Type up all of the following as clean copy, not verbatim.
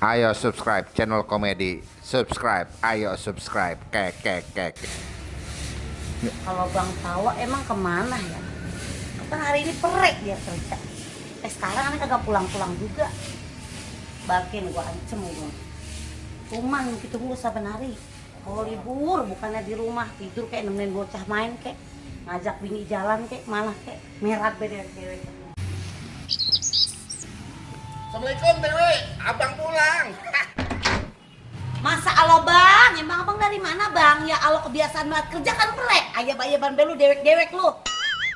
Ayo subscribe channel komedi. Subscribe, ayo subscribe. Kek. Kalau Bang Tawa emang kemana ya? Kan hari ini perek dia kerja. Sekarang aneh kagak pulang-pulang juga. Bakin gua ancem gua. Cuman gitu mulu saben hari. Kalau libur bukannya di rumah tidur kayak nemenin bocah main kayak ngajak bini jalan kayak malah kayak merat beda cewek. Assalamualaikum Dewi, abang pulang. Masa alo Bang? Emang abang dari mana Bang? Ya alo kebiasaan banget kerja kan perek. Ayah-ayaban belu dewek-dewek lu.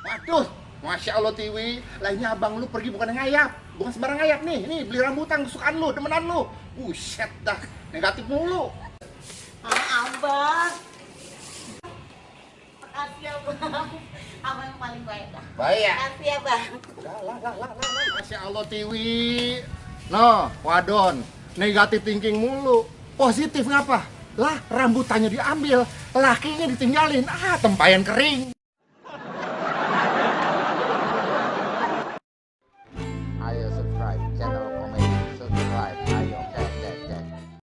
Waduh, Masya Allah Tiwi, lainnya abang lu pergi bukan ngayap, bukan sembarang ngayap nih, nih beli rambutan kesukaan lu, demenan lu. Buset dah, negatif mulu. Abang. Makasih ya Bang. Abang yang paling baik lah. Baik ya? Makasih ya Bang. Lah, Masya Allah Tiwi. No, wadon, negatif thinking mulu. Positif ngapa? Lah, rambutannya diambil, lakinya ditinggalin, tempayan kering.